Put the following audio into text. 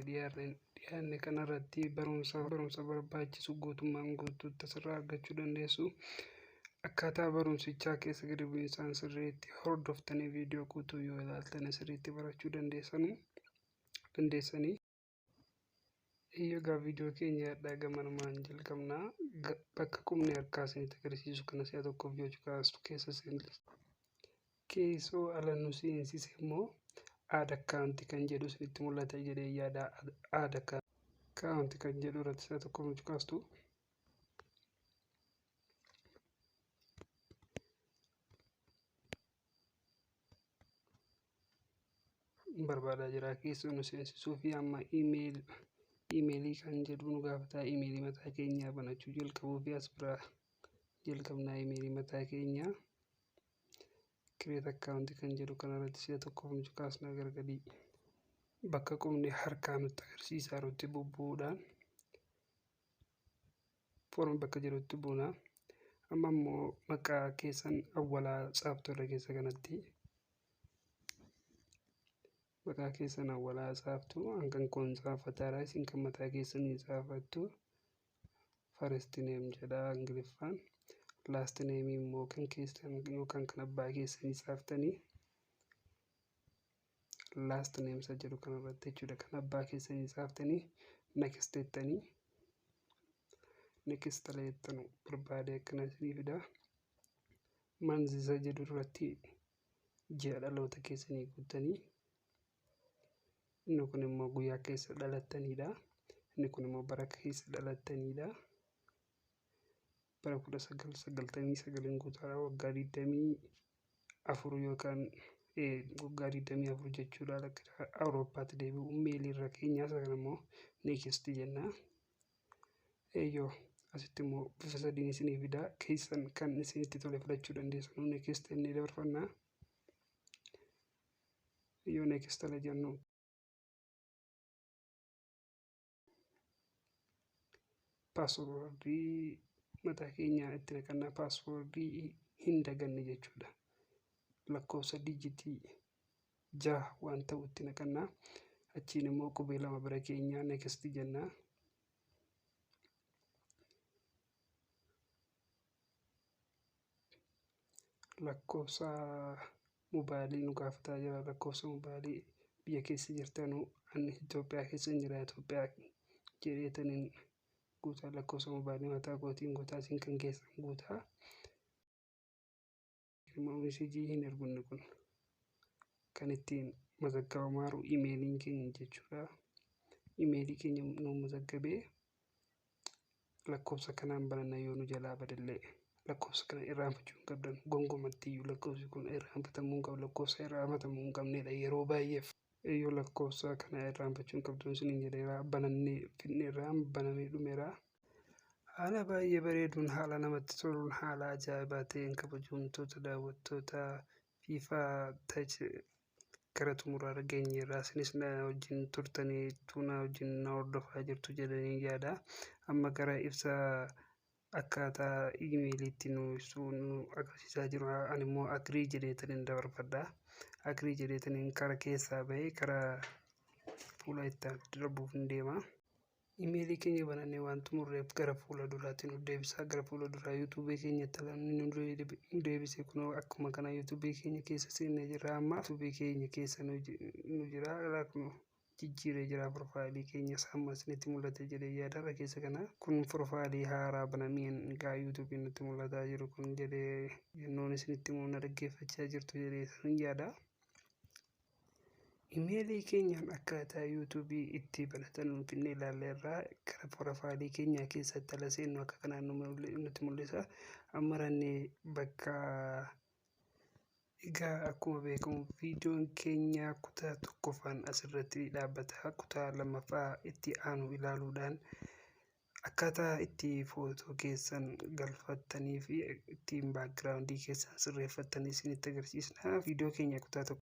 Dhiyaanne kanarratti barumsa barbaachisu guutummaan guutuutti asirraa argachuu dandeessu. Akkaataa barumsichaa keessa gadi bu'iinsaan sirriitti hordoftanii viidiyoo guutuu yoo ilaaltan sirriitti barachuu dandeessanii. Egaa viidiyoo keenya har'aa gamanumaan jalqabnaa. Bakka qubni harkaa isinitti agarsiisu kana si'a tokkoof yoo kaastu keessa keessoo ala nu seensise immoo "Add account" kan jedhu isinitti mul'ata jedhee yaada. "Add account" kan jedhu irratti si'a tokkoof nu kaastu. Barbaadaa jira keessa nu seensisuu fi amma iimeelii kan jedhu nu gaafata. Iimeelii mataa keenyaa banachuu jalqabuu fi as biraa jalqabnaa. Iimeelii mataa keenyaa "Create account" kan jedhu kanarratti si'a tokkoof nu kaasna. Gargadii bakka qubni harkaa nutti agarsiisaa jirutti bubbu'uudhaan "Form" bakka jedhutti buuna. Amma immoo maqaa keessan awwalaa tsaaftu. Irra keessa kanatti maqaa keessan awwalaa tsaaftu. Hankan koon tsaafataadha, isin kan mataa keessanii tsaafattu. "First name" jedha Ingiliffaan. "Last name" immoo kan keessan yookaan kan abbaa keessanii tsaaftanii. "Last name" isa jedhu kanarratti jechuudha, kan abbaa keessanii tsaaftanii "Next" jettanii. "Next" jettanu barbaade akkana isinii fida. "Month" isa jedhu irratti ji'a dhaloota keessanii guuttanii. Inni kun immoo guyyaa keessa dhalattanidha. Inni kun immoo bara keessa dhalattanidha. Bara 1999n guutaadha. Waggaa 24 yookaan waggaa 24 jechuudha. Gara Awurooppaatti deebi'u male irra keenyaa isa kana immoo "Next" jenna. Eeyyoo, asitti immoo bifa sadiin isinii fida. Keessan kan isinitti tole filachuu dandeessu. "Next" jennee dabarfannaa. Yoo "Next" ala jennu paaswoordii mataa keenyaa itti naqannaa. Paaswoordii hin daganne jechuudha. Lakkoofsa dijitii 6 waan ta'u itti naqannaa. Achiin immoo qubee lama bira keenyaa "Next" jennaa. Lakkoofsa mobaayilii nu gaafataa jira. Lakkoofsa mobaayilii biyya keessa jirtanuu, ani Itoophiyaa keessa hin jira, Itoophiyaa jedheetaniin guutaa. Lakkoofsa mobaayilii mataa kootiin guutaa, isin kan keessan guutaa. Meesejii hin ergu. Inni kun kan ittiin mazaggabamaa jiru imeeliin keenya jechuudha. Imeelii keenya nu mazaggabee lakkoofsa kanaan bananna. Yoo nu jalaa badallee lakkoofsa kana irraanfachuu hin qabdan gonkumattiyyuu. Lakkoofsi kun irraanfatamuu hin qabu, lakkoofsa irraanfatamuu hin qabnedha yeroo baay'eef. Yoo lakkoofsa kana irraanfachuu hin qabdu isiniin jedheera. Banannee fixneerra, banamee dhumeera. Haala baay'ee bareeduun, haala namatti toluun, haala ajaa'ibaa ta'een, kabajamtoota daawwattoota FIFA Tech, gara xumuraarra geenyeerra. Isinis na wajjin turtanii na wajjin na hordofaa jirtu jedhanii yaada. Amma gara ibsa akkaataa iimeeliitti nu ibsu nu agarsiisaa jiru. Ani immoo "Agree" jedheetaniin dabarfadha. "Agree" jedheetaniin kara keessaa bahee karaa fuula itti darbuuf hin deema. Imeelii keenya banannee waan xumurreef gara fuula duraatti nu deebisa. Gara fuula duraa yuutuubii keenyatti nu deebise. Kunoo akkuma kana yuutuubii keenya keessa seennee jirra. Amma yuutuubii keenya keessa nu jira. Jijjiiree jira piroofaayilii keenya. Amma isinitti mul'ate jedhee yaada. Irra keessa kana kun piroofaayilii haaraa banameen egaa yuutuubiin nutti mul'ataa jiru kun jedhee yennoon isinitti immoo na dhaggeeffachaa jirtu jedhee san yaada. Imeelii keenyaan akkaataa yuutuubii itti banatan finfinnee ilaalleerraa. Gara piroofaayilii keenyaa keessatti ala seennu akka kanaan nutti mul'isa. Amma rannee bakka egaa akkuma beekamu viidiyoon keenya kutaa tokkoffaan asirratti dhaabbata. Kutaa lammaffaa itti aanu ilaaluudhaan akkaataa itti footoo keessan galfattanii fi ittiin baakgiraawundii keessan sirreeffattanii isinitti agarsiisna. Viidiyoo keenya kutaa tokko